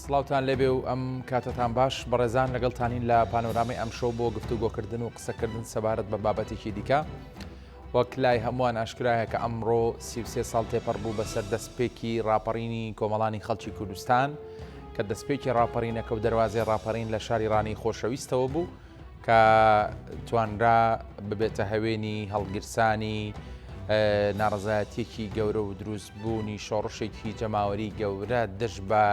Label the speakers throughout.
Speaker 1: سڵاوتان لێبێ و ئەم کاتەتان باش بەڕێزان لەگەڵتانین لە پانۆرامەی ئەمشەو بۆ گفتوگۆکردن و قسەکردن سەبارەت بە بابەتێکی دیکە وەک لای هەمووان ئاشکرایە کە ئەمڕۆ 33 ساڵ تێپەڕ بوو بەسەر دەستپێکی ڕاپەڕینی کۆمەڵانی خەڵکی کوردستان کە دەستپێکی ڕاپەڕینەکە و دەروازەی ڕاپەڕین لە شاری ڕانی خۆشەویستەوە بوو کە توانرا ببێتە هەوێنی هەڵگیرسانی ناڕەزایەتیەکی گەورە و دروستبوونی شۆڕشێکی جەماوەری گەورە دژ بە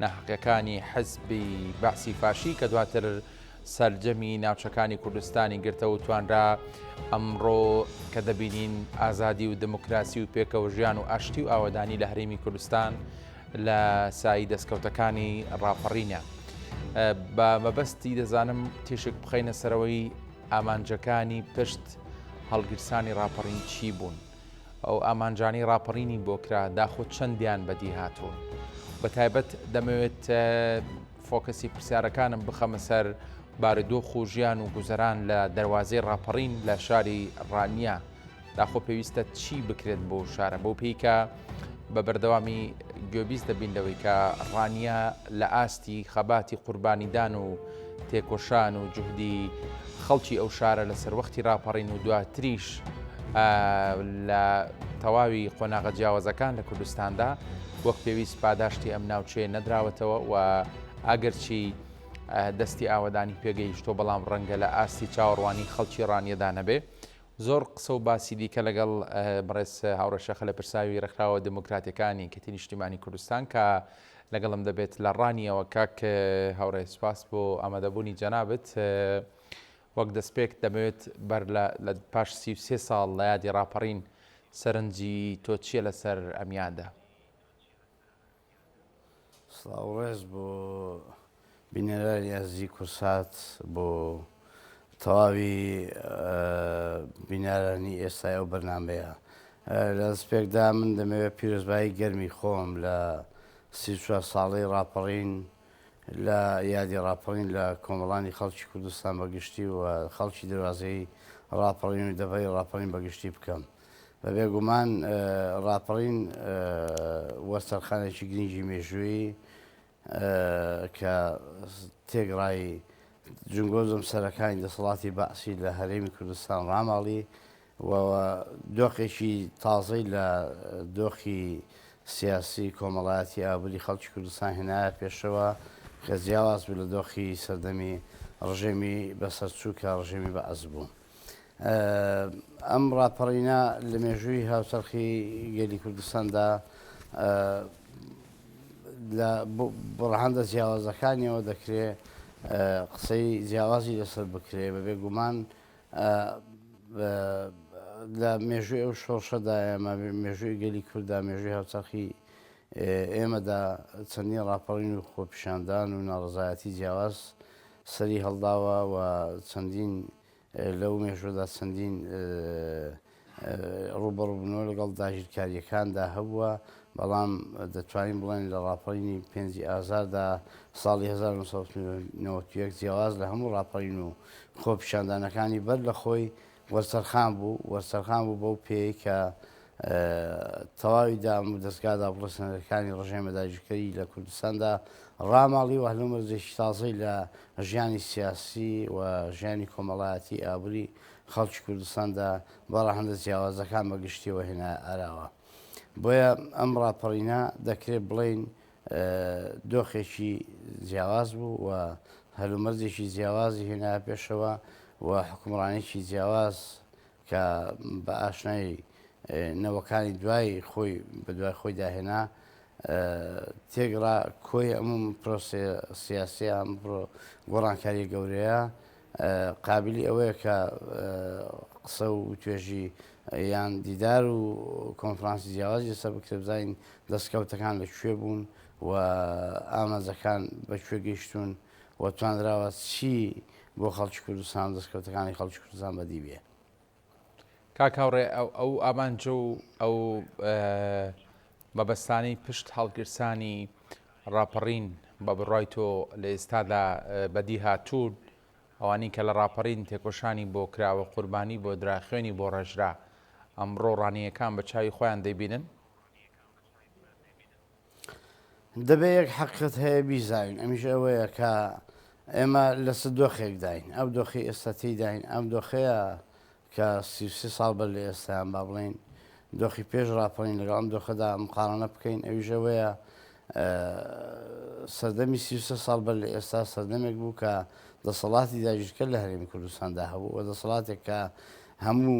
Speaker 1: ناحەقیەکانی حزبی بەعسی فاشی کە دواتر سەرجەمی ناوچەکانی کوردستانی گرتەوە و توانرا ئەمڕۆ کە دەبینین ئازادی و دموکراسی و پێکەوە ژیان و ئاشتی و ئاوەدانی لە هەرێمی کوردستان لە سایی دەستکەوتەکانی ڕاپەڕینە. بە مەبەستی دەزانم تیشک بخەینە سەرەوەی ئامانجەکانی پشت هەڵگیرسانی ڕاپەڕین چی بوون؟ ئەو ئامانجانەی ڕاپەڕینی بۆ کرا داخۆ چەندیان بەدی هاتوون؟ بە تایبەت دەمەوێت فۆکەسی پرسیارەکانم بخەمە سەر بارودۆخ و ژیان و گوزەران لە دەروازەی ڕاپەڕین لە شاری ڕانیە. داخۆ پێویستە چی بکرێت بۆ شارە بەو پێی کە بە بەردەوامی گوێبیست دەبین لەوەی کە ڕانیە لە ئاستی خەباتی قوربانیدان و تێکۆشان و جوهدی خەڵکی ئەو شارە لە سەروەختی ڕاپەڕین و دواتریش لە تەواوی قۆناغە جیاوازەکان لە کوردستاندا وەک پێویست پاداشتی ئەم ناوچەیە نەدراوەتەوە و ئەگەرچی دەستی ئاوەدانی پێگەیشتۆ بەڵام ڕەنگە لە ئاستی چاوەڕوانی خەڵکی ڕانیەدا نەبێ. زۆر قسە و باسی دیکە لەگەڵ بەڕێز هاوڕێ شێخە لە پرساوی ڕێکخراوە دێموکراتیەکانی یەکێتی نیشتیمانی کوردستان کە لەگەڵم دەبێت لە ڕانیەوە کاک هاوڕێ سپاس بۆ ئامادەبوونی جەنابت وەک دەستپێک دەمەوێت بەر لە پاش 33 ساڵ لە یادی ڕاپەڕین سەرنجی تۆ چییە لەسەر ئەم یادە؟
Speaker 2: سڵاو و ڕێز بۆ بینەرانی ئازیزی کورسات بۆ تەواوی بینارانی ئێستای ئەو بەرنمەیە لە دەستپێکدا من دەمەوێت پیرۆزبایی گەرمی خۆم لە 34 ساڵەی ڕاپەڕین لە یادی ڕاپەڕین لە کۆمەڵانی خەڵکی کوردستان بەگشتی و خەڵکی دەروازەی ڕاپەڕین و دەڤەری ڕاپەڕین بەگشتی بکەم. بە بێگومان ڕاپەڕین وەرچەرخانێکی گرنگی مێژوویی کە تێگڕای جنگۆ جەمسەرەکانی دەسەڵاتی بەعسی لە هەرێمی کوردستان ڕاماڵی و دۆخێکی تازەی لە دۆخی سیاسی، کۆمەڵایەتی، ئابووری خەڵکی کوردستان هێنایە پێشەوە کە جیاواز بوو لە دۆخی سەردەمی ڕژێمی بەسەرچوو کە ڕژێمی بەعس بوو. ئەم ڕاپەڕینە لە مێژووی هاوچەرخی گەلی کوردستاندا لە ڕەهەندە جیاوازەکانیەوە دەکرێ قسەی جیاوازی لەسەر بکرێ بە بێگومان لە مێژووی ئەو شۆڕشەدا ئێمە مێژووی گەلی کووردا مێژووی هاوچەرخی ئێمەدا چەندین ڕاپەڕین و خۆپیشاندان و ناڕزایەتی جیاواز سەری هەڵداوە و چەندین لەو مێژوەدا چەندین ڕووبەڕووبوونەوە لەگەڵ داگیرکارییەکاندا هەبووە، بەڵام دەتوانین بڵێین لە ڕاپەڕینی پێنجی ئازاردا ساڵی 1991 جیاواز لە هەموو ڕاپەڕین و خۆپیشاندانەکانی بەر لە خۆی وەرچەرخان بوو، وەرچەرخان بوو بەو پێیەی کە تەواوی دام و دەزگا دابڵێسەنەرەکانی ڕژێمە داگیرکەری لە کوردستاندا ڕاماڵی و هەلومەرجێکی تازەی لە ژیانی سیاسی و ژیانی کۆمەڵایەتی ئابووری خەڵکی کوردستاندا بە ڕەهەندە جیاوازەکان بە گشتیەوە هێنایە ئاراوە. بۆیە ئەم ڕاپەڕینە دەکرێت بڵێین دۆخێکی جیاواز بوو و هەلومەرجێکی جیاوازی هێنایە پێشەوە و حوکمڕانێکی جیاواز کە بە ئاشنای نەوەکانی دوای خۆی بە دوای خۆیدا هێنا تێگڕا کۆی ئەم پرۆسە سیاسیە ئەم گۆڕانکاریە گەورەیە قابلی ئەوەیە کە قسە و توێژی یان دیدار و کۆنفرانسی جیاوازی لەسەر بکرێت بزانین دەستکەوتەکان لە کوێ بوون و ئامانجەکان بە کوێ گەیشتوون و توانراوە چی بۆ خەڵکی کوردستان و دەستکەوتەکانی خەڵکی کوردستان بەدی بێ.
Speaker 1: کاک هاوڕێ ئەو ئامانجە و ئەو مەبەستانەی پشت هەڵگیرسانی ڕاپەڕین بە بڕوای تۆ لە ئێستادا بەدی هاتوون ئەوانەی کە لە ڕاپەڕین تێکۆشانی بۆ کراوە قوربانی بۆ درا خوێنی بۆ ڕێژرا ئەمڕۆ ڕانییەکان بە چاوی خۆیان دەیبینن؟
Speaker 2: دەبێ یەک حەقیقەت هەیە بیزانین ئەمیش ئەوەیە کە ئێمە لە چ دۆخێکداین، ئەو دۆخەی ئێستا تێیداین ئەم دۆخەیە کە 33 ساڵ بەر لە ئێستا یان با بڵێین دۆخی پێش ڕاپەڕین لەگەڵ ئەم دۆخەدا مقارنە بکەین ئەویش ئەوەیە سەردەمی 33 ساڵ بەر لە ئێستا سەردەمێک بوو کە دەسەڵاتی داگیرکەر لە هەرێمی کوردستاندا هەبوو و دەسەڵاتێک کە هەموو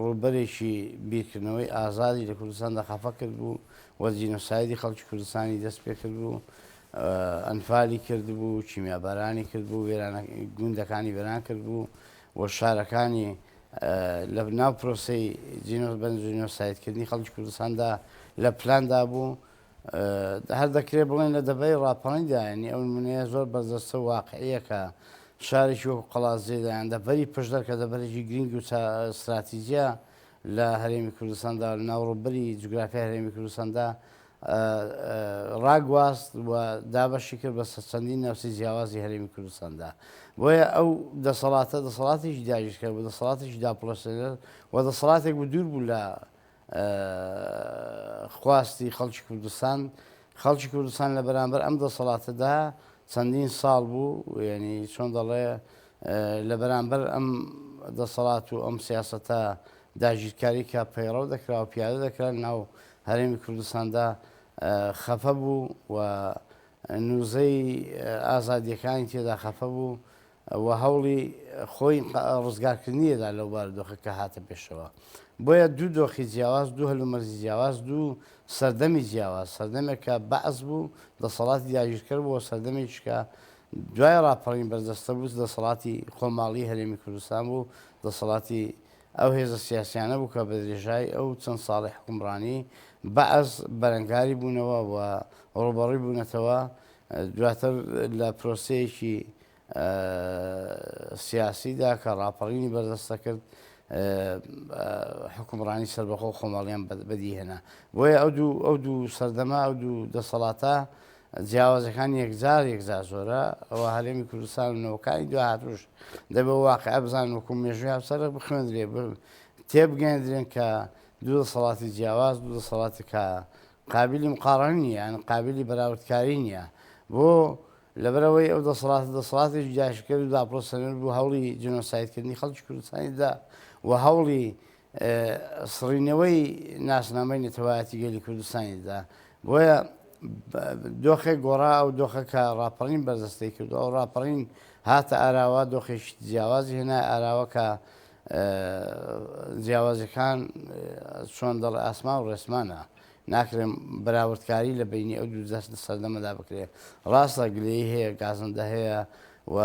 Speaker 2: ڕووبەرێکی بیرکردنەوەی ئازادی لە کوردستاندا خەفە کردبوو و جینۆسایدی خەڵکی کوردستانی دەست پێ کردبوو، ئەنفالی کردبوو، کیمیابارانی کردبوو، وێرانە گوندەکانی وێران کردبوو و شارەکانی لە ناو پرۆسەی بە جینۆسایدکردنی خەڵکی کوردستاندا لە پلاندا بوو. هەر دەکرێت بڵێن لە دەڤەری ڕاپەڕیندا یانی ئەو نمونەیە زۆر بەرجەستە و واقعیە کە شارێکی وەکو قەڵادزێدا یان دەڤەری پشدەر کە دەڤەرێکی گرنگ و ستراتیجیە لە هەرێمی کوردستاندا لە ناو ڕووبەری جوگرافیای هەرێمی کوردستاندا ڕاگواست و دابەشی کرد بەسەر چەندین ناوچەی جیاوازی هەرێمی کوردستاندا بۆیە ئەو دەسەڵاتە دەسەڵاتێکی داگیرکەر بوو دەسەڵاتێکی داپڵۆسێنەر و دەسەڵاتێک بوو دوور بوو لە خواستی خەڵکی کوردستان، خەڵکی کوردستان لە بەرامبەر ئەم دەسەڵاتەدا چەندین ساڵ بوو یعنی چۆن دەڵێ لە بەرامبەر ئەم دەسەڵات و ئەم سیاسەتە داگیرکاری کە پەیڕەو دەکرا و پیادە دەکرا ناو هەرێمی کوردستاندا خەفە بوو و نوزەی ئازادیەکانی تێدا خەفە بوو و هەوڵی خۆی ڕزگارکردنی دەدا لەو بارودۆخە کە هاتە پێشەوە. بۆیە دوو دۆخی جیاواز، دوو هەلومەرجی جیاواز، دوو سەردەمی جیاواز، سەردەمێک کە بەعس بوو، دەسەڵاتی داگیرکەر بوو و سەردەمێکیش کە دوای ڕاپەڕین بەرجەستە بوو، دەسەڵاتی خۆماڵیی هەرێمی کوردستان بوو، دەسەڵاتی ئەو هێزە سیاسیانە بوو کە بە درێژایی ئەو چەند ساڵەی حوکمڕانی بەعس بەرەنگاری بوونەوە و ڕووبەڕووی بوونەتەوە، دواتر لە پرۆسەیەکی سیاسیدا کە ڕاپەڕینی بەردەستە کرد حکومڕانی سەربەخۆ خۆماڵیان بەدیهێنا بۆیە ئەو دوو ئەو دوو سەردەمە ئەو دوو دەسەڵاتە جیاوازەکان یەکجار یەکجار زۆرە ئەوە هەرێمی کوردستان و نەوەکانی دواهاتوش دەبێ واقع بزان وەکو مێژووی هاوسەرە بخوێندرێ تێبگەندرێن کە دوو دەسەڵاتی جیاواز دوو دەسەڵاتی کە قابلی مقاڕنە نییە یان قابلی بەراوردکاری نییە بۆ لەبەرئەوەی ئەو دەسەڵاتە دەسەڵاتێکی داگیرکەر و داپڵۆسێنەر بوو هەوڵی جینۆسایدکردنی خەڵکی کوردستانی دا و هەوڵی سڕینەوەی ناسنامەی نەتەوایەتی گەلی کوردستانی دا بۆیە دۆخێک گۆڕا ئەو دۆخە کە ڕاپەڕین بەرجەستەی کرد ئەو ڕاپەڕین هاتە ئاراوە دۆخێکی جیاوازی هێنا ئاراوە کە جیاوازیەکان چۆن دەڵێ ئاسمان و ڕێسمانە ناکرێ بەراوردکاری لە بەینی ئەو دوو دەست سەردەمەدا بکرێ. ڕاستە گلەیی هەیە، گازندە هەیە و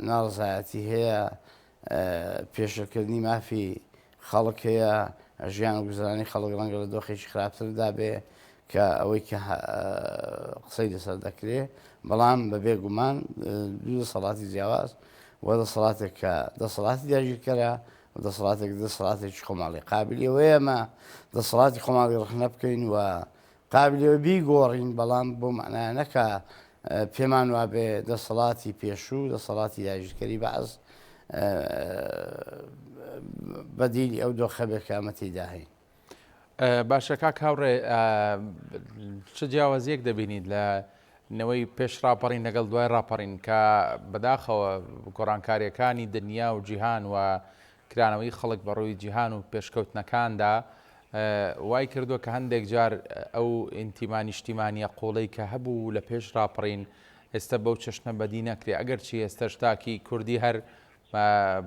Speaker 2: ناڕەزایەتی هەیە، پێشێلکردنی مافی خەڵک هەیە، ژیان و گوزەرانی خەڵک ڕەنگە لە دۆخێکی خراپتردا بێ کە ئەوەی کە قسەی لەسەر دەکرێ، بەڵام بە بێ گومان دوو دەسەڵاتی جیاواز و دەسەڵاتێک کە دەسەڵاتی داگیرکەرە دەسەڵاتێک دەسەڵاتێکی خۆماڵی قابلی ئەوەیە ئەمە دەسەڵاتی خۆماڵی ڕەخنە بکەین و قابلی ئەوە بیگۆڕین بەڵام بۆ معنایە نەکە پێمان وابێ دەسەڵاتی پێشوو دەسەڵاتی داگیرکەری بەعس بەدیلی ئەو دۆخە بێ کە ئەمە تێیدا هەین.
Speaker 1: باشە کاک هاوڕێ چ جیاوازیەک دەبینیت لە نەوەی پێش ڕاپەڕین لەگەڵ دوای ڕاپەڕین کە بەداخەوە گۆڕانکاریەکانی دنیا و جیهان و کرانەوەی خەڵک بە ڕووی جیهان و پێشکەوتنەکاندا وای کردووە کە هەندێک جار ئەو ئینتیما نیشتیمانیە قوڵەی کە هەبوو لە پێش ڕاپەڕین ئێستا بەو چەشنە بەدی نەکرێ ئەگەرچی ئێستەش تاکی کوردی هەر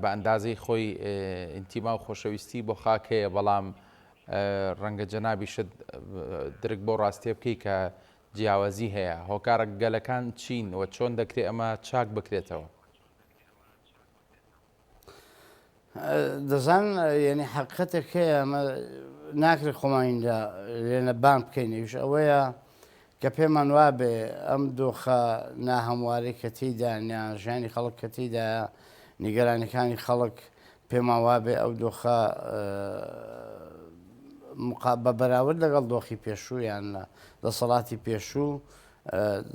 Speaker 1: بە ئەندازەی خۆی ئینتیما و خۆشەویستی بۆ خاک هەیە، بەڵام ڕەنگە جەنابیشت درک بەو ڕاستیە بکەی کە جیاوازی هەیە. هۆکارە گەلەکان چین و چۆن دەکرێ ئەمە چاک بکرێتەوە؟
Speaker 2: دەزان یعنی حەقیقەتێک هەیە ئەمە ناکرێت خۆمانی لە لێنە بان بکەین ئەویش ئەوەیە کە پێمان وابێ ئەم دۆخە ناهەموارەی کە تێیدان یان ژیانی خەڵک کە تێیدایە، نیگەرانیەکانی خەڵک پێمان وابێ ئەو دۆخە بە بەراورد لەگەڵ دۆخی پێشوو یان دەسەڵاتی پێشوو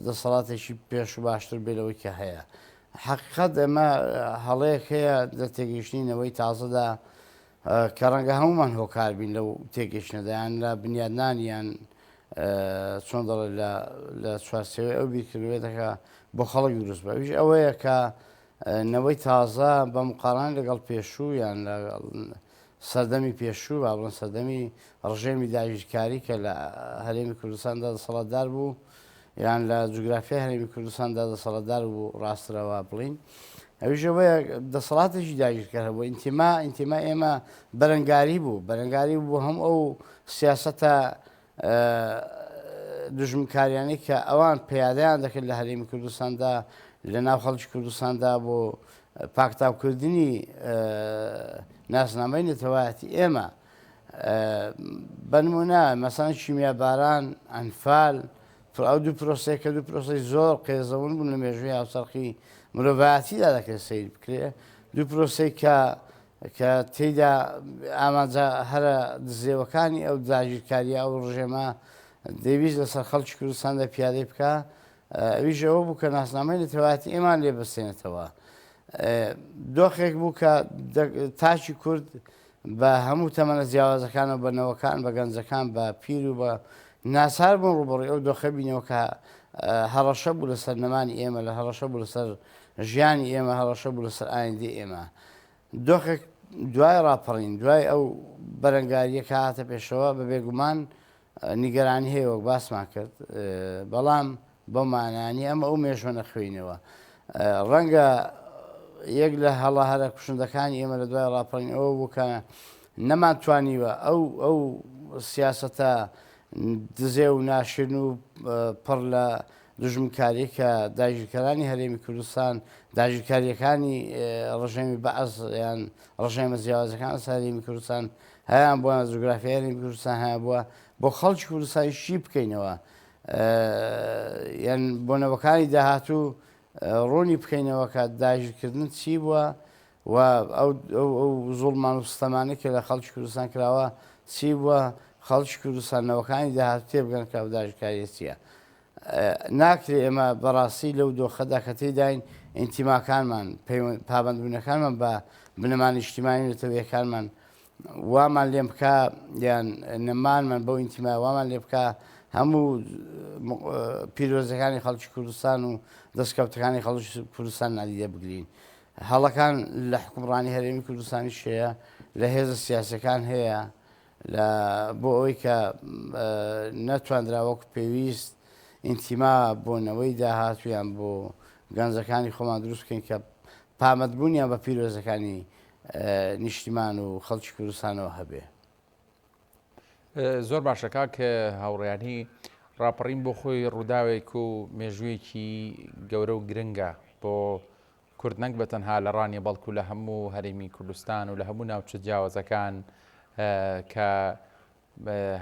Speaker 2: دەسەڵاتێکی پێشوو باشتر بێ لەوەی کە هەیە. حەقیقەت ئێمە هەڵەیەک هەیە لە تێگەیشتنی نەوەی تازەدا کە ڕەنگە هەموومان هۆکار بین لەو تێگەیشتنەدا یان لە بنیادنانی یان. چۆن دەڵێ لە لە چوارچێوەی ئەو بیرکردنەوەی دەکا بۆ خەڵک دروست بە ئەویش ئەوەیە کە نەوەی تازە بە مقارنە لەگەڵ پێشوو یان لە سەردەمی پێشوو با بڵێن سەردەمی ڕژێمی داگیرکاری کە لە هەرێمی کوردستاندا دەسەڵاتدار بوو یان لە جوگرافیای هەرێمی کوردستاندا دەسەڵاتدار بوو ڕاسترەوە بڵین ئەویش ئەوەیە دەسەڵاتێکی داگیرکەر هەبوو ئینتیما ئینتیما ئێمە بەرەنگاری بوو بەرەنگاری بوو هەم ئەو سیاسەتە دوژمنکاریانەی کە ئەوان پیادەیان دەکرد لە هەرێمی کوردستاندا لە ناو خەڵکی کوردستاندا بۆ پاکتاوکردنی ناسنامەی نەتەوایەتی ئێمە بەنمونە مەسەن کیمیاباران ئەنفال ئەو دوو پرۆسەیە کە دوو پرۆسەی زۆر قێزەون بوون لە مێژووی هاوچەرخی مرۆڤایەتیدا دەکرێت سەیر بکرێ دوو پرۆسەی کە کە تێیدا ئامانجە هەرە دزێوەکانی ئەو داگیرکاریە ئەو ڕژێمە دەیویست لەسەر خەڵکی کوردستاندا پیادەی بکا ئەویش ئەوە بوو کە ناسنامەی نەتەوایەتی ئێمان لێ بستێنێتەوە دۆخێک بوو کە تاکی کورد بە هەموو تەمەنە جیاوازەکانەوە بە نەوەکان بە گەنجەکان بە پیر و بە ناچار بوون ڕووبەڕووی ئەو دۆخە بینەوە کە هەڕەشە بوو لەسەر نەمانی ئێمە لە هەڕەشە بوو لەسەر ژیانی ئێمە هەڕەشە بوو لەسەر ئایندەی ئێمە دۆخێک دوای ڕاپەڕین دوای ئەو بەرەنگارییە کە هاتە پێشەوە بە بێگومان نیگەرانی هەیە وەک باسمان کرد بەڵام بەو مانایە ئەمە ئەو مێژوە نەخوێینەوە ڕەنگە یەک لە هەڵە هەرە کوشندەکانی ئێمە لە دوای ڕاپەڕین ئەوە بوو کە نەمانتوانیوە ئەو ئەو سیاسەتە دزێ و ناشرن و پڕ لە دوژمنکاری کە داگیرکەرانی هەرێمی کوردستان داگیرکاریەکانی ڕژێمی بەعس یان ڕژێمە جیاوازەکان لەسەر هەرێمی کوردستان هەیان بووە جوگرافیای هەرێمی کوردستان هەیان بووە بۆ خەڵکی کوردستان شی بکەینەوە یان بۆ نەوەکانی داهاتوو ڕوونی بکەینەوە کە داگیرکردن چی بووە و ئەو ئەو زوڵمان و ستەمانەی کە لە خەڵکی کوردستان کراوە چی بووە خەڵکی کوردستان نەوەکانی داهاتوو تێبگەن کە ئەو داگیرکاریە چییە ناکرێ ئێمە بەڕاستی لەو دۆخەدا کە تێیداین ئینتیماکانمان پابەندبوونەکانمان بە بنەما نیشتیمانی نەتەوەیەکانمان وامان لێم بکا یان نەمانمان بەو ئینتیما وامان لێ بکا هەموو پیرۆزەکانی خەڵکی کوردستان و دەستکەوتەکانی خەڵکی کوردستان نادیدە بگرین. هەڵەکان لە حکومڕانی هەرێمی کوردستانیش هەیە، لە هێزە سیاسەکان هەیە، لە بۆ ئەوەی کە نەتواندرا وەک پێویست ئینتیما بۆ نەوەی داهاتوویان بۆ گەنجەکانی خۆمان دروست بکەین کە پامەدبوونیان بە پیرۆزەکانی نیشتیمان و خەڵکی کوردستانەوە هەبێ.
Speaker 1: زۆر باشە کاک هاوڕیانی ڕاپەڕین بۆ خۆی ڕووداوێک و مێژوویەکی گەورە و گرنگە بۆ کورد نەک بە تەنها لە ڕانیە بەڵکو لە هەموو هەرێمی کوردستان و لە هەموو ناوچە جیاوازەکان کە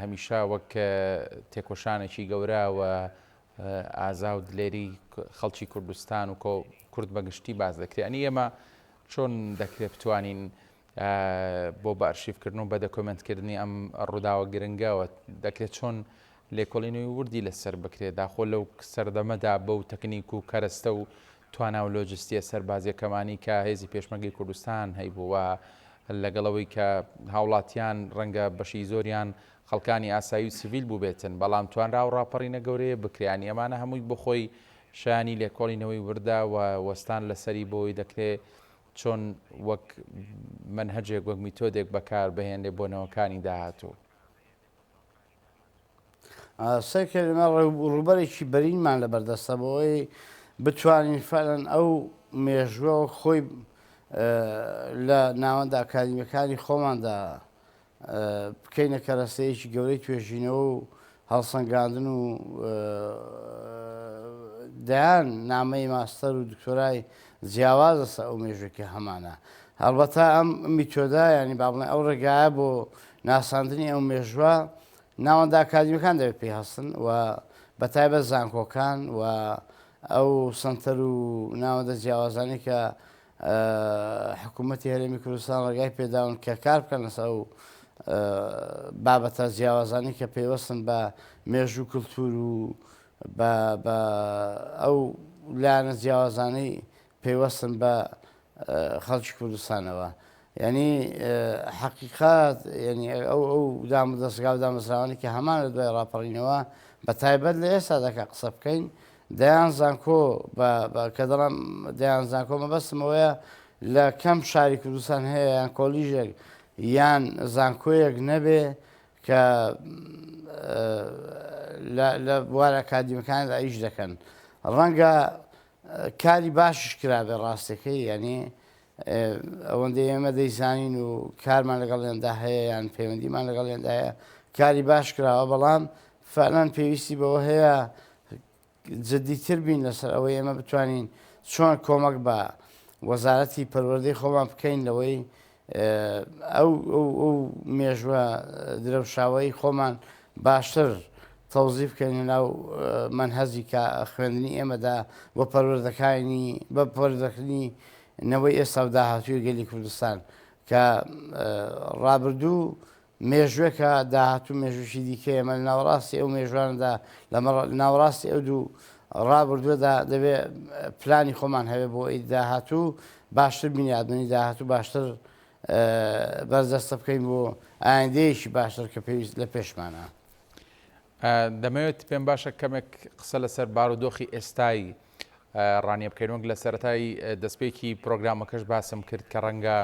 Speaker 1: هەمیشە وەک تێکۆشانێکی گەورە و ئازا و دلێری خەڵکی کوردستان و کورد بەگشتی باس دەکرێت ئەنی ئێمە چۆن دەکرێت بتوانین بۆ بە ئەرشیفکردن و بە دەکۆمێنتکردنی ئەم ڕووداوە گرنگەوە دەکرێت چۆن لێکۆڵینەوەی وردی لەسەر بکرێت داخۆ لەو سەردەمەدا بەو تەکنیک و کەرەستە و توانا و لۆجستیە سەربازیەکەمانی کە هێزی پێشمەرگەی کوردستان هەیبوو و لەگەڵ ئەوەی کە هاوڵاتیان ڕەنگە بەشی زۆریان خەڵکانی ئاسایی و سڤیل بووبێتن بەڵام توانرا و ڕاپەڕینە گەورەیە بکرێ یانی ئەمانە هەمووی بۆ خۆی شایانی لێکۆڵینەوەی وردە و وەستان لەسەری بۆی دەکرێ چۆن وەک مەنهەجێک وەک میتۆدێک بەکار بهێنرێ بۆ نەوەکانی داهاتوو.
Speaker 2: سەیرکە ئێمە ڕووبەرێکی بەرینمان لە بەردەستە بۆ ئەوەی بتوانین فعلەن ئەو مێژووە خۆی لە ناوەندە ئەکادیمیەکانی خۆماندا بکەینە کەرەستەیەکی گەورەی توێژینەوە و هەڵسەنگاندن و دەیان نامەی ماستەر و دکتۆرای جیاواز لەسەر ئەو مێژووی کە هەمانە. هەڵبەتە ئەم میتۆدە یانی با بڵێن ئەو ڕێگایە بۆ ناساندنی ئەو مێژووە ناوەندە ئەکادیمیەکان دەبێت پێی هەستن و بە تایبەت زانکۆکان و ئەو سەنتەر و ناوەندە جیاوازانەی کە حکوومەتی هەرێمی کوردستان ڕێگای پێداون کە کار بکەن لەسەر ئەو بابەتە جیاوازانەی کە پەیوەستن بە مێژوو کلتور و بە بە ئەو لایەنە جیاوازانەی پەیوەستن بە خەڵکی کوردستانەوە. یعنی حەقیقەت یعنی ئەو ئەو دام و دەستگا و دامەزراوانەی کە هەمان لە دوای ڕاپەڕینەوە بە تایبەت لە ئێستادا کە قسە بکەین دەیان زانکۆ بە کە دەڵێم دەیان زانکۆ مەبەستم ئەوەیە لە کەم شاری کوردستان هەیە یان کۆلیژێک یان زانکۆیەک نەبێ کە لە بوارە ئەکادیمەکاندا ئیش دەکەن ڕەنگە کاری باشیش کرابێ ڕاستەکەی یعنی ئەوەندەی ئێمە دەیزانین و کارمان لەگەڵیاندا هەیە یان پەیوەندیمان لەگەڵیاندا هەیە کاری باش کراوە بەڵام فعلەن پێویستی بەوە هەیە جدیتر بین لەسەر ئەوەی ئێمە بتوانین چۆن کۆمەک بە وەزارەتی پەروەردەی خۆمان بکەین لەوەی ئەو ئەو مێژوە درەوشاوەی خۆمان باشتر تەوزیف بکەین لەناو مەنهەجی کە خوێندنی ئێمەدا بۆ پەروەردەکانی بە پەروەردەکردنی نەوەی ئێستا و داهاتووی گەلی کوردستان کە ڕابردوو مێژوێکە داهاتوو مێژووشی دیکە ئێمە لە ناوەڕاستی ئەو مێژوانەدا لە ناوەڕاستی ئەو دوو ڕابردووەدا دەبێ پلانی خۆمان هەبێ بۆ ئەی داهاتوو باشتر بنیادنی داهاتوو باشتر بەرجەستە بکەین بۆ ئایندەیەکی باشتر کە پێویست لە پێشمانە.
Speaker 1: دەمەوێت پێم باشە کەمێک قسە لەسەر بارودۆخی ئێستای ڕانیە بکەین وەک لە سەرەتای دەستپێکی پرۆگرامەکەش باسم کرد کە ڕەنگە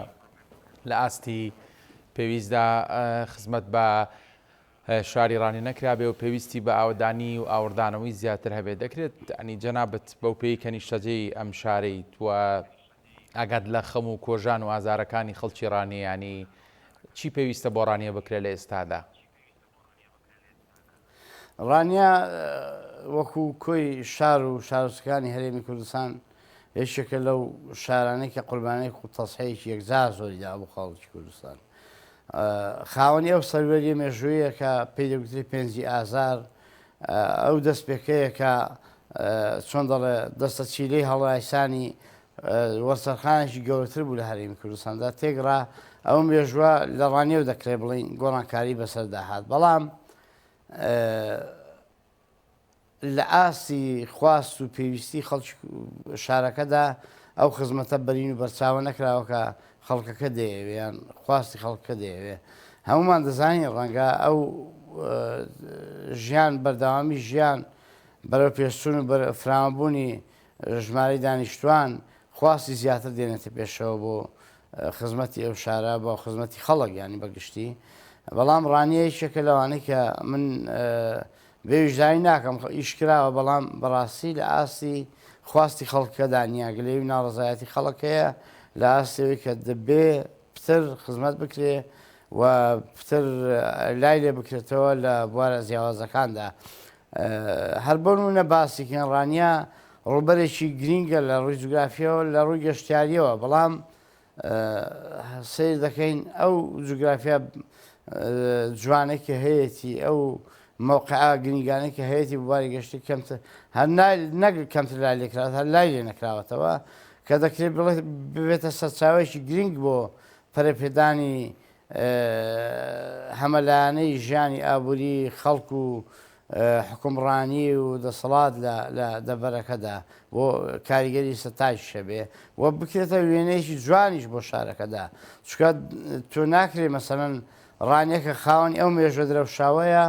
Speaker 1: لە ئاستی پێویستدا خزمەت بە شاری ڕانیە نەکرابێ و پێویستی بە ئاوەدانی و ئاوڕدانەوەی زیاتر هەبێت دەکرێت ئەنی جەنابت بەو پێی کە نیشتەجێی ئەم شارەیت و ئاگات لە خەم و کۆژان و ئازارەکانی خەڵکی ڕانیە یانی چی پێویستە بۆ ڕانیە بکرێت لە ئێستادا؟
Speaker 2: ڕانیە وەکو کۆی شار و شارۆچکەکانی هەرێمی کوردستان یەکێکە لەو شارانەی کە قوربانێک و تەزحەیەکی یەکجار زۆری دا بۆ خەڵکی کوردستان. خاوەنی ئەو سەروەریە مێژوویە کە پێی دەگوترێت پێنجی ئازار ئەو دەستپێکەیە کە چۆن دەڵێ دەستە چیلەی هەڵایسانی وەرچەرخانێکی گەورەتر بوو لە هەرێمی کوردستاندا تێگڕا ئەو مێژوە لە ڕانیەوە دەکرێت بڵین گۆڕانکاری بەسەردا هات بەڵام لە ئاستی خواست و پێویستی خەڵکی شارەکەدا ئەو خزمەتە بەرین و بەرچاوە نەکراوە کە خەڵکەکە دەیەوێ یان خواستی خەڵکەکە دەیەوێ. هەموومان دەزانین ڕەنگە ئەو ژیان بەردەوامی ژیان بەرەو پێشچوون و فراوانبوونی ژمارەی دانیشتوان خواستی زیاتر دێنێتە پێشەوە بۆ خزمەتی ئەو شارە بۆ خزمەتی خەڵک ینی بەگشتی بەڵام ڕانیە یەکێکە لەوانەی کە من بێ ویژدانی ناکەم ئیش کراوە بەڵام بەڕاستی لە ئاستی خواستی خەڵکەدا نییە گلەیی و ناڕەزایەتی خەڵک هەیە لە ئاستی ئەوەی کە دەبێ پتر خزمەت بکرێ و پتر لای لێ بکرێتەوە لە بوارە جیاوازەکاندا هەر بۆ نمونە باسێکیان ڕانیە ڕووبەرێکی گرینگە لە ڕووی جوگرافیەوە لە ڕووی گەشتیاریەوە بەڵام سەیر دەکەین ئەو جوگرافیا جوانەی کە هەیەتی ئەو مەوقعە گرنگانەی کە هەیەتی بواری گەشتی کەمتر هەر نەک کەمتر لای لێکراوە هەر لای لێ نەکراوەتەوە کە دەکرێت ببێتە سەرچاوەیەکی گرنگ بۆ پەرەپێدانی هەمەلایەنەی ژیانی ئابووری خەڵک و حوکمڕانی و دەسەڵات لە دەڤەرەکەدا بۆ کاریگەری سەتایش هەبێ و بکرێتە وێنەیەکی جوانیش بۆ شارەکەدا چونکە تۆ ناکرێ مەسەلەن ڕانیەکە خاوەنی ئەو مێژوە درەوشاوەیە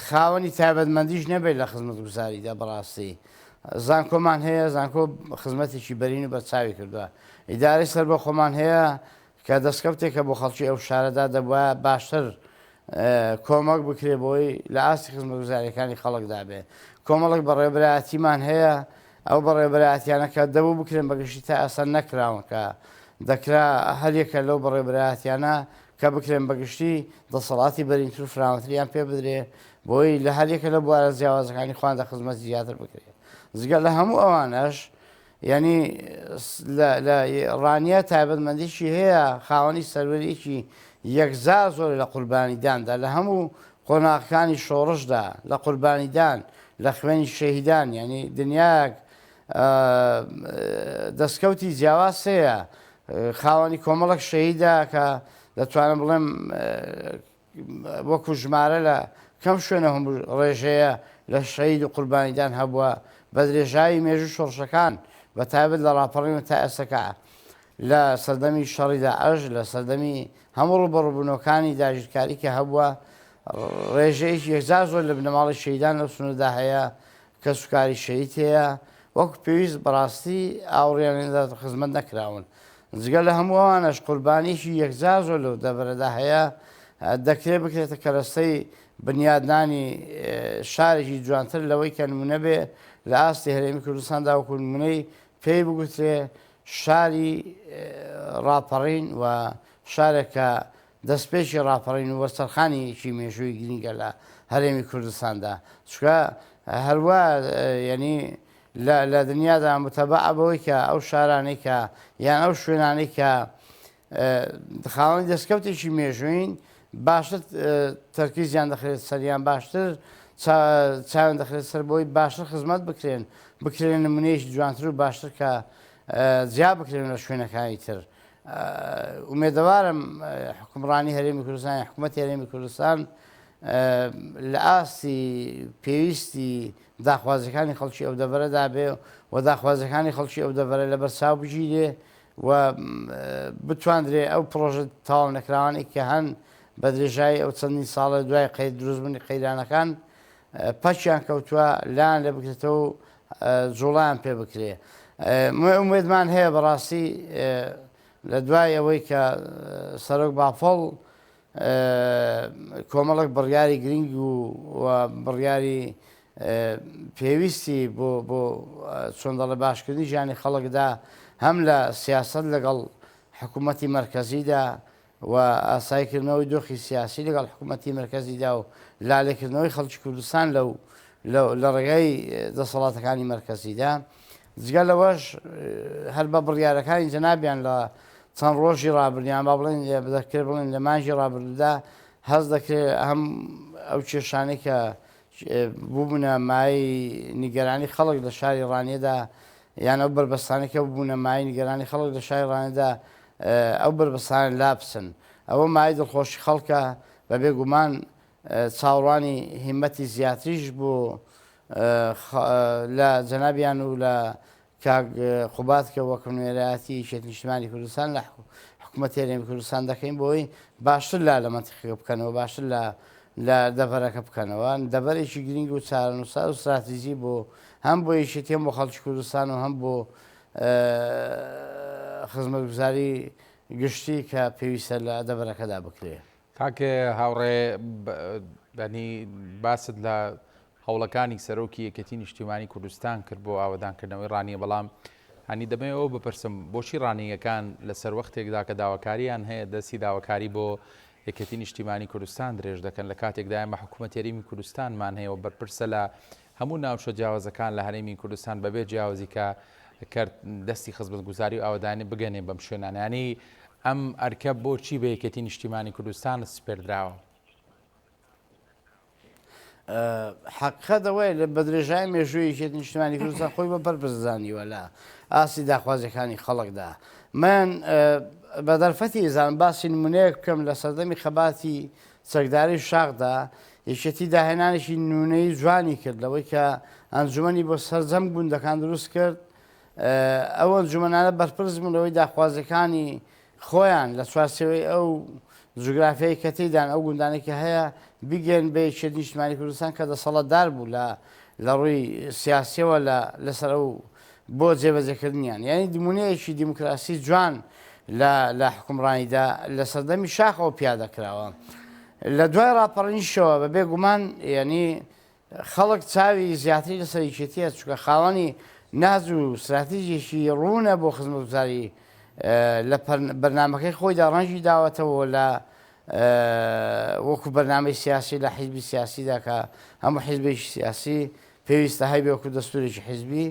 Speaker 2: خاوەنی تایبەتمەندیش نەبێت لە خزمەتگوزاریدا بەڕاستی زانکۆمان هەیە زانکۆ خزمەتێکی بەرین و بەرچاوی کردووە ئیدارەی سەربەخۆمان هەیە کە دەستکەوتێکە بۆ خەڵکی ئەو شارەدا دەبوایە باشتر کۆمەک بکرێ بۆی لە ئاستی خزمەتگوزاریەکانی خەڵکدا بێ کۆمەڵێک بەڕێوەبەرایەتیمان هەیە ئەو بەڕێوەبەرایەتیانە کە دەبوو بکرێن بەگشتی تا ئێستا نەکراون کە دەکرا هەریەکە لەو بەڕێوەبەرایەتیانە کە بکرێن بەگشتی دەسەڵاتی بەرینتر و فراوانتریان پێ بدرێ بۆی لە هەریەکە لە بوارە جیاوازەکانی خۆیاندا خزمەتی زیاتر بکرێ جگە لە هەموو ئەوانەش یانی لە ڕانیە تایبەتمەندیی هەیە، خاوەنی سەروەریی یەکجار زۆرە لە قوربانیداندا، لە هەموو قۆناغەکانی شۆڕشدا، لە قوربانیدان، لە خوێنی شەهیدان، یانی دنیایەک دەستکەوتی جیاواز هەیە، خاوەنی کۆمەڵێک شەهیدە کە دەتوانم بڵێم وەکو ژمارە لە کەم شوێنە هەموو ڕێژەیە لە شەهید و قوربانیدان هەبووە بە درێژایی مێژوو شۆڕشەکان بە تایبەت لە ڕاپەڕین و تا ئێستەکە. لە سەردەمی شەڕی داعش، لە سەردەمی هەموو ڕووبەڕووبوونەوەکانی داگیرکاری کە هەبووە، ڕێژەیەکی یەکجار زۆر لە بنەماڵەی شەهیدان لەو سنوورەدا هەیە، کەسوکاری شەهید هەیە، وەکو پێویست بەڕاستی ئاوڕیان لێ نەدراوە خزمەت نەکراون. جگە لە هەموو ئەوانەش قوربانییەکی یەکجار زۆر لەو دەڤەرەدا هەیە، دەکرێ بکرێتە کەرەستەی بنیادنانی شارێکی جوانتر لەوەی کە نموونە بێ لە ئاستی هەرێمی کوردستاندا وەکو نموونەی پێی بگوترێ شاری ڕاپەڕین و شارێک کە دەستپێکی ڕاپەڕین و وەرچەرخانێکی مێژووی گرینگە لە هەرێمی کوردستاندا چونکە هەروا یعنی لە دنیادا متەبەعە بەوەی کە ئەو شارانەی کە یان ئەو شوێنانەی کە خاوەنی دەستکەوتێکی مێژووین باشتر تەرکیزیان دەخرێت سەریان باشتر چاویان دەخرێت سەر بۆی باشتر خزمەت بکرێن بکرێن نمونەیەکی جوانتر و باشتر کە جیا بکرێن لە شوێنەکانی تر ئومێدەوارم حکومڕانی هەرێمی کوردستان حکوومەت هەرێمی کوردستان لە ئاستی پێویستی داخوازەکانی خەڵکی ئەو دەڤەرەدا بێ و داخوازەکانی خەڵکی ئەو دەڤەرە لەبەر چاو بگیرێ و بتواندرێ ئەو پڕۆژە تەواو نەکراوانەی کە هەن بە درێژایی ئەو چەندین ساڵە دوای قەیر دروستبوونی قەیرانەکان پەکیان کەوتووە لایان لێ بکرێتەوە و جوڵیان پێ بکرێ. ئومێدمان هەیە بەڕاستی لە دوای ئەوەی کە سەرۆک بافڵ کۆمەڵێک بڕیاری گرنگ و بڕیاری پێویستی بۆ بۆ چۆن دەڵێ باشکردنی ژیانی خەڵکدا هەم لە سیاسەت لەگەڵ حکوومەتی مەرکەزیدا و ئاساییکردنەوەی دۆخی سیاسی لەگەڵ حکوومەتی مەرکەزیدا و لالێکردنەوەی خەڵکی کوردستان لەو لە ڕێگای دەسەڵاتەکانی مەرکەزیدا جگە لەوەش هەر بە بڕیارەکانی جەنابیان لە چەند ڕۆژی ڕابردیان با بڵێن دەکرێت بڵێن لە مانگی ڕابردوودا هەست دەکرێت هەم ئەو کێشانەی کە بووبنە مایەی نیگەرانی خەڵک لە شاری ڕانیەدا یان ئەو بەربەستانەی کە ببوونە مایەی نیگەرانی خەڵک لە شاری ڕانیەدا ئەو بەربەستانە لابچن ئەوە مایەی دڵخۆشی خەڵکە بە بێگومان چاوەڕوانی هیمەتی زیاتریش بۆ لە جەنابیان و لە کاک قوباد کە وەک نوێنەرایەتی یەکێتی نیشتمانی کوردستان لە حکوومەتی هەرێمی کوردستان دەکەین بۆی باشتر لا لە مەنتیقەکە بکەنەوە باشتر لە لە دەڤەرەکە بکەنەوە دەڤەرێکی گرنگ و چارەنووساز و ستراتیژی بۆ هەم بۆ یەکێتی هەم بۆ خەڵکی کوردستان و هەم بۆ خزمەتگوزاری گشتی کە پێویستە لە دەڤەرەکەدا بکرێ.
Speaker 1: کاک هاوڕێ بەنی باست لە هەوڵەکانی سەرۆکی یەکێتی نیشتیمانی کوردستان کرد بۆ ئاوەدانکردنەوەی ڕانیە بەڵام هەنی دەمەوێت ئەوە بپرسم بۆچی ڕانییەکان لەسەر وەختێکدا کە داواکاریان هەیە دەستی داواکاری بۆ یەکێتی نیشتیمانی کوردستان درێژ دەکەن لە کاتێکدا ئێمە حکوومەت هەرێمی کوردستانمان هەیە و بەرپرسە لە هەموو ناوچە جیاوازەکان لە هەرێمی کوردستان بەبێ جیاوازی کە کەرت دەستی خزمەتگوزاری و ئاوەدانی بگەنێ بەم شوێنانە یانی ئەم ئەرکە بۆچی بە یەکێتی نیشتیمانی کوردستان سپێردراوە؟
Speaker 2: حەقیقەت ئەوەیە لە بە درێژای مێژووی یەکێتی نیشتمانی کوردستان خۆی بە بەرپرس زانیوە لە ئاستی داخوازیەکانی خەڵکدا من بە دەرفەتی زان باسی نمونەیەک بکەم لە سەردەمی خەباتی چەکداری شاخدا یەکێتی داهێنانێکی نمونەی جوانی کرد لەوەی کە ئەنجومەنی بۆ سەرجەم گوندەکان دروست کرد ئەو ئەنجومەنانە بەرپرس بوون لەوەی داخوازیەکانی خۆیان لە چوارچێوەی ئەو جوگرافیای کە تێیدان ئەو گوندانەی کە هەیە بیگەن بە یەکێتی نیشتمانی کوردستان کە دەسەڵاتدار بوو لە لە ڕووی سیاسیەوە لە لەسەر ئەو بۆ جێبەجێکردنیان یعنی نمونەیەکی دیموکراسی جوان لە لە حکومڕانیدا لە سەردەمی شاخەوە پیادە کراوە لە دوای ڕاپەڕینیشەوە بە بێگومان یعنی خەڵک چاوی زیاتری لەسەر یەکێتیە چونکە خاوەنی ناز و ستراتیژێکی ڕوونە بۆ خزمەتگوزاری لە بەرنامەکەی خۆیدا ڕەنگی داوەتەوە لە وەکو بەرنامەی سیاسی لە حیزبی سیاسیدا کە هەموو حیزبێکی سیاسی پێویستە هەیبێ وەکو دەستورێکی حیزبی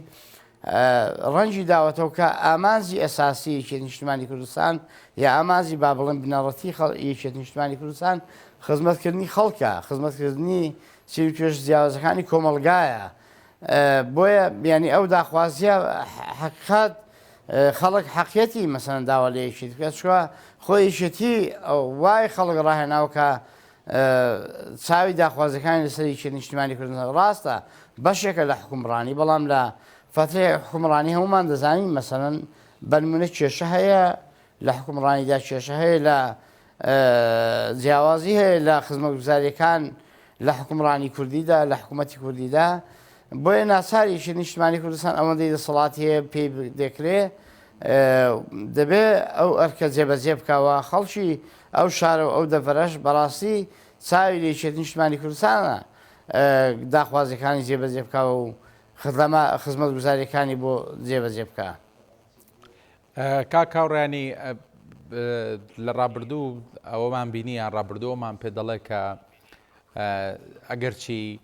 Speaker 2: ڕەنگی داوەتەوە کە ئامانجی ئەساسی یەکێتی نیشتمانی کوردستان یا ئامانجی با بڵێن بنەڕەتی یەکێتی نیشتمانی کوردستان خزمەتکردنی خەڵکە خزمەتکردنی چین و توێژ جیاوازەکانی کۆمەڵگایە بۆیە بیانی ئەو داخوازیە حقیقەت خەڵک حەقیەتی مەسەن داوا لە یەکێتی بکات چوە خۆ یەکێتی وای خەڵک ڕاهێناوە کە چاوی داخوازەکانی لەسەر یەکێتی نیشتیمانی کوردستان ڕاستە بەشێکە لە حکومڕانی بەڵام لە فترەی حکومڕانی هەمومان دەزانین مەسەلەن بەنمونە کێشە هەیە لە حکومڕانیدا کێشە هەیە لە جیاوازی هەیە لە خزمەتگوزاریەکان لە حکومڕانی کوردیدا لە حکوومەتی کوردیدا بۆیە ناچاریشی نیشتمانی کوردستان ئەوەندەی دەسەڵاتی هەیە پێی دەکرێ دەبێ ئەو ئەرکە جێبەجێ بکەوە خەڵکی ئەو شارە و ئەو دەڤەرەش بەڕاستی چاوی لە یەکێتی نیشتمانی کوردستانە داخوازیەکانی جێبەجێ بکەوە و خزمەتگوزاریەکانی بۆ جێبەجێ بکە.
Speaker 1: کاک هاوڕیانی لە ڕابردوو ئەوەمان بینی یان ڕابردووەمان پێ دەڵێ کە ئەگەرچی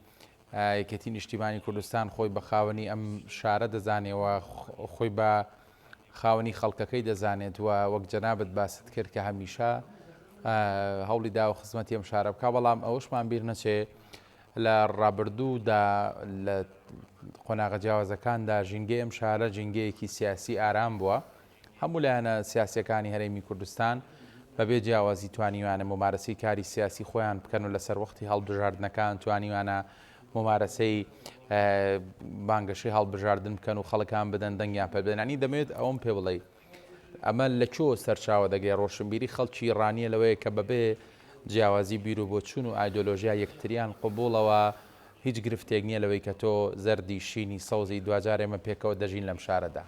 Speaker 1: یەکێتی نیشتیمانی کوردستان خۆی بە خاوەنی ئەم شارە دەزانێەوە خۆی بە خاوەنی خەڵکەکەی دەزانێت و وەک جەنابەت باست کرد کە هەمیشە هەوڵی داوە خزمەتی ئەم شارە بکە بەڵام ئەوەشمان بیر نەچێ لە ڕابردوودا لە قۆناغە جیاوازەکاندا ژینگەی ئەم شارە ژینگەیەکی سیاسی ئارام بووە هەموو لایەنە سیاسیەکانی هەرێمی کوردستان بەبێ جیاوازی توانیویانە مومارەسەی کاری سیاسی خۆیان بکەن و لەسەر وەختی هەڵبژاردنەکان توانیویانە مومارەسەی بانگەشەی هەڵبژاردن بکەن و خەڵکان بدەن دەنگیان پێ بدەن ینی دەمەوێت ئەوەم پێ بڵێ ئەمە لە کوێوە سەرچاوە دەگرێت ڕۆشنبیری خەڵکی ڕانیە لەوەیە کە بەبێ جیاوازی بیر و بۆچوون و ئایدۆلۆژیا یەکتریان قبوڵەوە هیچ گرفتێک نییە لەوەی کە تۆ زەردی شینی سەوزی دواجار ئێمە پێکەوە دەژین لەم شارەدا.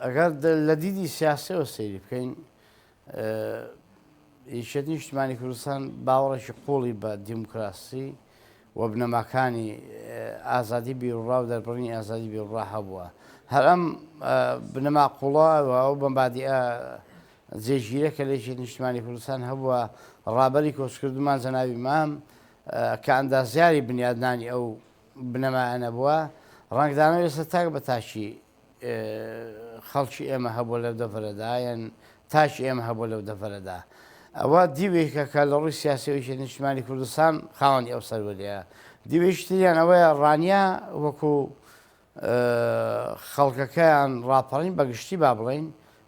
Speaker 2: ئەگەر لە دیدی سیاسیەوە سەیری بکەین یەکێتی نیشتمانی کوردستان باوەڕێکی قوڵی بە دیموکراسی و بنەماکانی ئازادی بیروڕا و دەربڕینی ئازادی بیروڕا هەبووە. هەر ئەم بنەما قوڵە و ئەو مەبادیئە جێگیرە کە لە یەکێتی نیشتمانی کوردستان هەبووە، ڕابەری کۆچکردوومان جەنابی مام کە ئەندازیاری بنیادنانی ئەو بنەمایانە بووە، ڕەنگدانەوەی لەسەر تاک بە تاکی خەڵکی ئێمە هەبووە لەو دەڤەرەدا یان تاکی ئێمە هەبووە لەو دەڤەرەدا. ئەوە دیوێکە کە لە ڕووی سیاسیەوە یەکێتی نیشتمانی کوردستان خاوەنی ئەو سەروەریە. دیوێکی تریان ئەوەیە ڕانیە وەکو خەڵکەکەیان ڕاپەڕین بە گشتی با بڵێین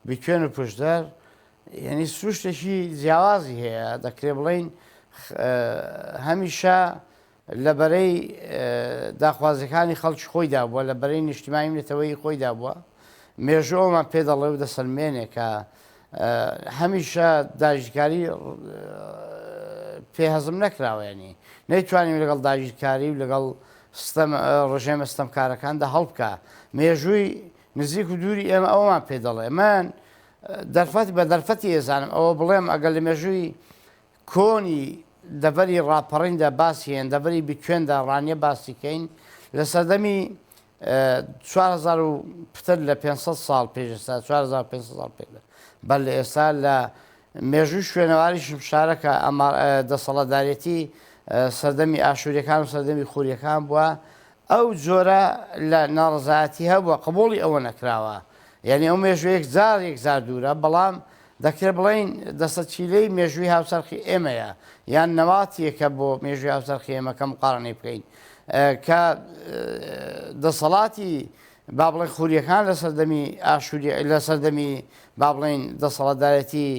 Speaker 2: بیتوێن و پشدەر یعنی سروشتێکی جیاوازی هەیە دەکرێ بڵێین هەمیشە لە بەرەی داخوازیەکانی خەڵکی خۆیدا بووە، لە بەرەی نیشتیمانی و نەتەوەیی خۆیدا بووە. مێژوو ئەوەمان پێ دەڵێ و دەسەلمێنێ کە هەمیشە داگیرکاری پێ هەزم نەکراوە یانی نەیتوانیوە لەگەڵ داگیرکاری و لەگەڵ ستەم ڕژێمە ستەمکارەکاندا هەڵبکا. مێژووی نزیک و دووری ئێمە ئەوەمان پێ دەڵێ. من دەرفەت بە دەرفەتی ئێزانم ئەوە بڵێم ئەگەر لە مێژووی کۆنی دەڤەری ڕاپەڕیندا باسی هێن، دەڤەری بیکوێندا ڕانیە باسی کەین، لە سەردەمی 4000 و پتر لە 500 ساڵ پێش ئێستا 4500 ساڵ پێ بەر لە ئێستا لە مێژووی شوێنەواری شمشارە کە دەسەڵاتدارێتی سەردەمی ئاشووریەکان و سەردەمی خوریەکان بووە ئەو جۆرە لە ناڕەزایەتی هەبووە قبوڵی ئەوە نەکراوە یعنی ئەو مێژوو یەکجار یەکجار دوورە بەڵام دەکرێت بڵێین دەسەچیلەی مێژووی هاوچەرخی ئێمەیە یان نەواتیەکە بۆ مێژووی هاوچەرخی ئێمە کە مقارنەی بکەین کە دەسەڵاتی با بڵێن خوریەکان لە سەردەمی ئاشووری لە سەردەمی با بڵێین دەسەڵاتدارێتی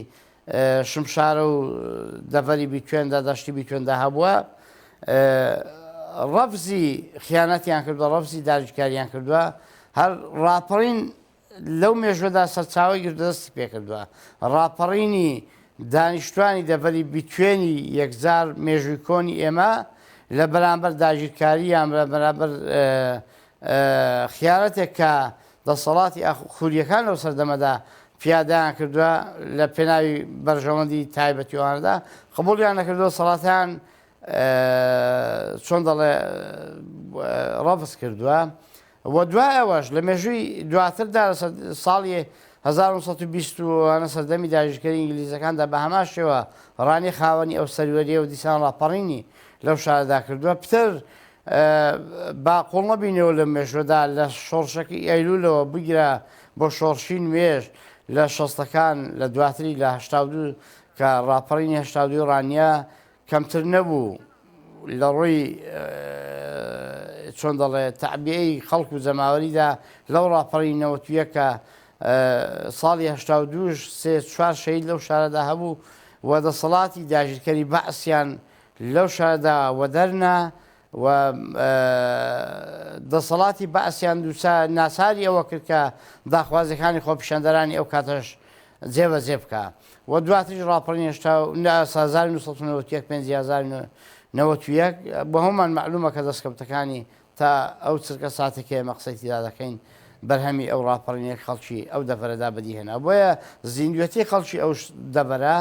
Speaker 2: شمشارە و دەڤەری بیتوێندا دەشتی بیتوێندا هەبووە ڕەفزی خیانەتیان کردووە ڕەفزی داگیرکاریان کردووە هەر ڕاپەڕین لەو مێژوەدا سەرچاوەی گرتووە دەستی پێکردووە. ڕاپەڕینی دانیشتوانی دەڤەری بیتوێنی یەکجار مێژووی کۆنی ئێمە لە بەرامبەر داگیرکاری یان لە بەرامبەر خیانەتێک کە دەسەڵاتی خوریەکان لەو سەردەمەدا پیادەیان کردووە لە پێناوی بەرژەوەندی تایبەتی ئەوانەدا قبوڵیان نەکردووە سەڵاتیان چۆن دەڵێ ڕەفز کردووە و دوای ئەوەش لە مێژووی دواتردا لە ساڵی 1920 وانە سەردەمی داگیرکەری ئینگلیزەکاندا بە هەمان شێوە ڕانی خاوەنی ئەو سەروەریە و دیسان ڕاپەڕینی لەو شارەدا کردووە پتر با قوڵ نەبینەوە لە مێژوەدا لە شۆڕشەکەی ئەیلولەوە بگرە بۆ شۆڕشی نوێژ لە شەستەکان لە دواتری لە 82 کە ڕاپەڕینی 82 ڕانیە کەمتر نەبوو لە ڕووی چۆن دەڵێ تەعبیەی خەڵک و جەماوەریدا لەو ڕاپەڕی 91 کە ساڵی 82 سێ چوار شەهید لەو شارەدا هەبوو و دەسەڵاتی داگیرکەری بەعسیان لەو شارەدا وەدەرنا. و دەسەڵاتی بەعسیان دووچار ناچاری ئەوە کرد کە داخوازیەکانی خۆپیشاندەرانی ئەو کاتەش جێبەجێ بکا و دواتریش ڕاپەڕین 1991 پێنجی 1991 بۆ هەمومان مەعلومە کە دەستکەوتەکانی تا ئەو چرکە ساتێک کە ئێمە قسەی تیدا دەکەین بەرهەمی ئەو ڕاپەڕینەی خەڵکی ئەو دەڤەرەدا بەدیهێنا بۆیە زیندوێتی خەڵکی ئەو دەڤەرە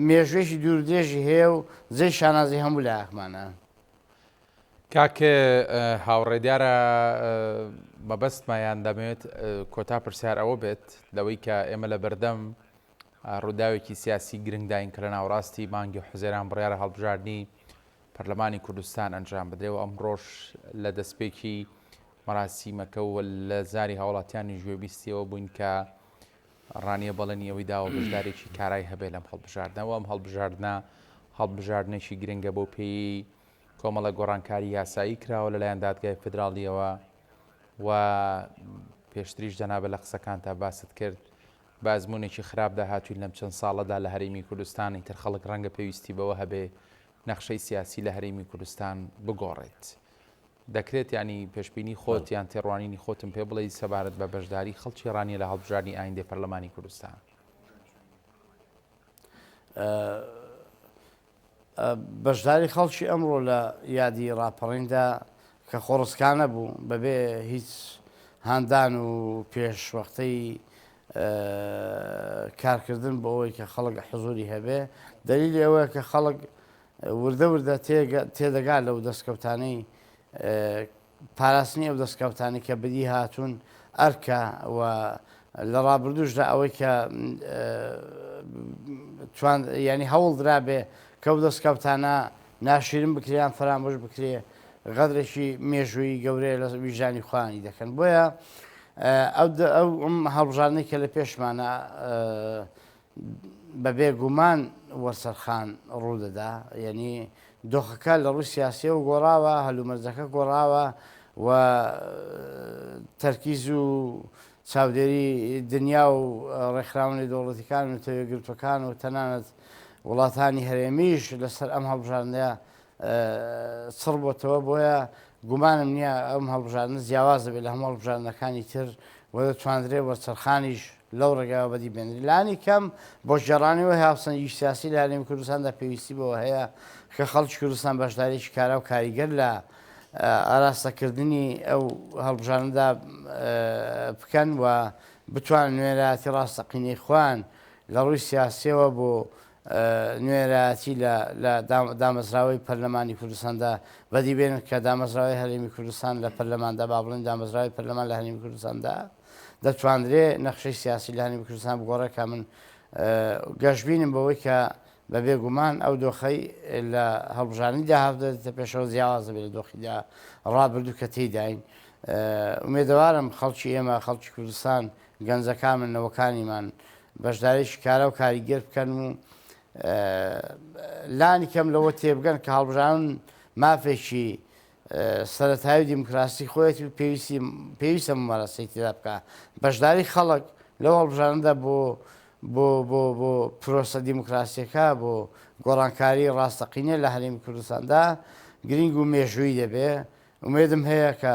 Speaker 2: مێژوویەکی دوور درێژی هەیە و جێی شانازی هەموو لایەکمانە.
Speaker 1: کاک هاوڕێ دیارە مەبەستمە یان دەمەوێت کۆتا پرسیار ئەوە بێت لەوەی کە ئێمە لە بەردەم ڕووداوێکی سیاسی گرنگداین کە لە ناوەڕاستی مانگی حوزەیران بڕیارە هەڵبژاردنی پەرلەمانی کوردستان ئەنجام بدرێ و ئەمڕۆش لە دەستپێکی مەراسیمەکە و لە زاری هاوڵاتیانی گوێبیستیەوە بووین کە ڕانیە بەڵێنی ئەوەی داوە بەشدارێکی کارای هەبێ لەم هەڵبژاردنە و ئەم هەڵبژاردنە هەڵبژاردنێکی گرنگە بۆ پێی کۆمەڵە گۆڕانکاری یاسایی کراوە لەلایەن دادگای فیدراڵیەوە و پێشتریش جەنابە لە قسەکانتا باست کرد بە ئەزموونێکی خراپدا هاتووین لەم چەند ساڵەدا لە هەرێمی کوردستان، ئیتر خەڵک ڕەنگە پێویستی بەوە هەبێ نەخشەی سیاسی لە هەرێمی کوردستان بگۆڕێت. دەکرێت یانی پێشبینی خۆت یان تێڕوانینی خۆتم پێ بڵێی سەبارەت بە بەشداری خەڵکی ڕانیە لە هەڵبژاردنی ئایندەی پەرلەمانی کوردستان؟
Speaker 2: بەشداری خەڵکی ئەمڕۆ لە یادی ڕاپەڕیندا کە خۆڕسکانە بوو بەبێ هیچ هاندان و پێشوەختەی کارکردن بۆ ئەوەی کە خەڵک حزوری هەبێ دەلیلی ئەوەیە کە خەڵک وردە وردە تێدەگا لەو دەستکەوتانەی پاراستنی ئەو دەستکەوتانەی کە بەدی هاتوون ئەرکە و لە ڕابردووشدا ئەوەی کە توان یانی هەوڵ درابێ کە ئەو دەستکەوتانە ناشیرن بکرێ یان فەرامۆش بکرێ غەدرێکی مێژوویی گەورەیە لە ویژدانی خۆیانی دەکەن بۆیە ئەو ئەو هەڵبژاردنەی کە لە پێشمانە بە بێ گومان وەرچەرخان ڕوودەدا، یەنی دۆخەکە لە ڕووی سیاسیەوە گۆڕاوە، هەلومەرجەکە گۆڕاوە و تەرکیز و چاودێری دنیا و ڕێکخراوە نێودەوڵەتیەکان و نەتەوە یەکگرتووەکان و تەنانەت وڵاتانی هەرێمیش لەسەر ئەم هەڵبژاردنە چڕ بۆتەوە، بۆیە گومانم نییە ئەم هەڵبژاردنە جیاواز دەبێت لە هەموو هەڵبژاردنەکانی تر و دەتواندرێت وەرچەرخانیش لەو ڕێگایەوە بەدی بێنرێت. لانی کەم بۆ گێڕانەوەی هاوسەنگی سیاسی لە هەرێمی کوردستاندا پێویستی بەوە هەیە کە خەڵکی کوردستان بەشداریی کارا و کاریگەر لە ئاراستەکردنی ئەو هەڵبژاردنەدا بکەن و بتوانن نوێنەرایەتی ڕاستەقینەی خۆیان لە ڕووی سیاسییەوە بۆ نوێنەرایەتی لە لە دامەزراوەی پەرلەمانی کوردستاندا بەدی بێنن کە دامەزراوەی هەرێمی کوردستان لە پەرلەماندا با بڵێین دامەزراوەی پەرلەمان لە هەرێمی کوردستاندا دەتواندرێ نەخشەی سیاسی لە هەرێمی کوردستان بگۆڕێ کە من گەشبینم بەوەی کە بە بێگومان ئەو دۆخەی لە هەڵبژاردنی داهاتوو دێتە پێشەوە جیاواز دەبێت لە دۆخی دا ڕابردوو کە تێیداین ئومێدەوارم خەڵکی ئێمە خەڵکی کوردستان گەنجەکانمان، نەوەکانیمان بەشداریی کارا و کاریگەر بکەن و لانی کەم لەوە تێبگەن کە هەڵبژاردن مافێکی سەرەتایی و دیموکراسی خۆیەتی و پێویستی پێویستە ممارەسەی تێدا بکا. بەشداری خەڵک لەو هەڵبژاردنەدا بۆ بۆ بۆ بۆ پرۆسە دیموکراسیەکە بۆ گۆڕانکاری ڕاستەقینە لە هەرێمی کوردستاندا گرینگ و مێژوویی دەبێ. ئومێدم هەیە کە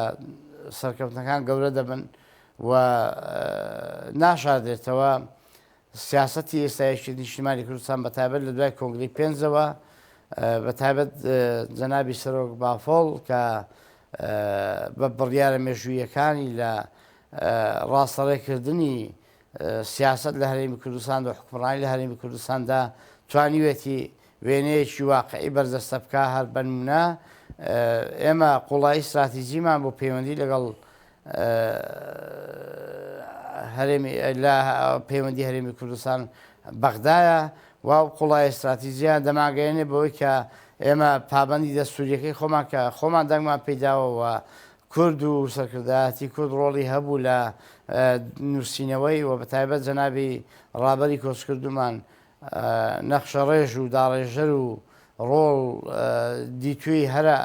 Speaker 2: سەرکەوتنەکان گەورە دەبن و ناشاردرێتەوە سیاسەتی ئێستا یەکێتی نیشتیمانی کوردستان بە تایبەت لە دوای کۆنگرەی پێنجەوە بە تایبەت جەنابی سەرۆک بافڵ کە بە بڕیارە مێژوویەکانی لە ڕاستەڕێکردنی سیاسەت لە هەرێمی کوردستاندا و حوکمڕانی لە هەرێمی کوردستاندا توانیوێتی وێنەیەکی واقعی بەرجەستە بکا، هەر بەنمونە ئێمە قوڵایی ستراتیجیمان بۆ پەیوەندی لەگەڵ هەرێمی لە پەیوەندی هەرێمی کوردستان بەغدایە و ئەو قوڵایی ستراتیجیە دەمانگەیەنێ بەوەی کە ئێمە پابەندی دەستوریەکەی خۆمان کە خۆمان دەنگمان پێیداوە و کورد و سەرکردایەتی کورد ڕۆڵی هەبوو لە نووسینەوەی و بەتایبەت جەنابی ڕابەری کۆچکردوومان نەخشەڕێژ و داڕێژەر و ڕۆڵ دیتووی هەرە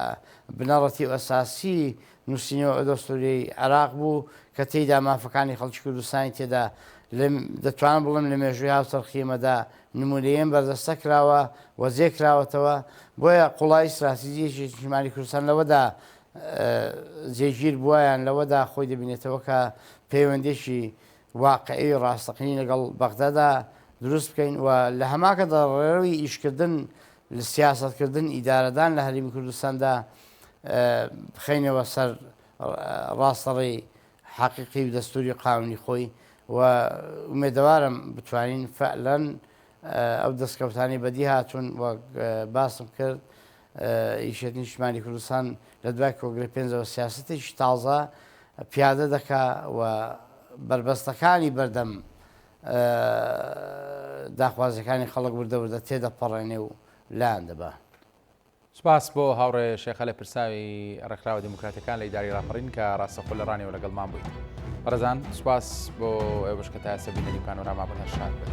Speaker 2: بنەڕەتی و ئەساسی نووسینەوەی ئەو دەستوورەی عێراق بوو کە تێیدا مافەکانی خەڵکی کوردستانی تێدا دەتوانم بڵێم لە مێژووی هاوچەرخی ئێمەدا نموونەییەن بەرجەستە کراوە و جێ کراوەتەوە، بۆیە قوڵایی ستراتیجی یەکێتی نیشتمانی کوردستان لەوەدا جێگیر بووە یان لەوەدا خۆی دەبینێتەوە کە پەیوەندییەکی واقعی و ڕاستەقینی لەگەڵ بەغدادا دروست بکەین و لە هەمان کاتدا ڕێڕەوی ئیشکردن، سیاسەتکردن، ئیدارەدان لە هەرێمی کوردستاندا بخەینەوە سەر ڕاستەڕێی حەقیقی و دەستوری و قانونی خۆی و ئومێدەوارم بتوانین فعلەن ئەو دەستکەوتانەی بەدی هاتوون وەک باسم کرد یەکێتی نیشتمانی کوردستان لە دوای کۆنگرەی پێنجەوە سیاسەتێکی تازە پیادە دەکا و بەربەستەکانی بەردەم داخوازیەکانی خەڵک وردە وردە تێدەپەڕێنێ و لایان دەبا.
Speaker 1: سوپاس بۆ هاوڕێ شێخە لێپرساوی ڕێکخراوە دیموکراتەکان لە ئیداری ڕاپەڕین کە ڕاستەخۆ لە ڕانیەوە لەگەڵمان بوویت. بەڕێزان سوپاس بۆ ئێوەش کە تا ئێستا بینەری پانۆراما بوون هەر شاد بن.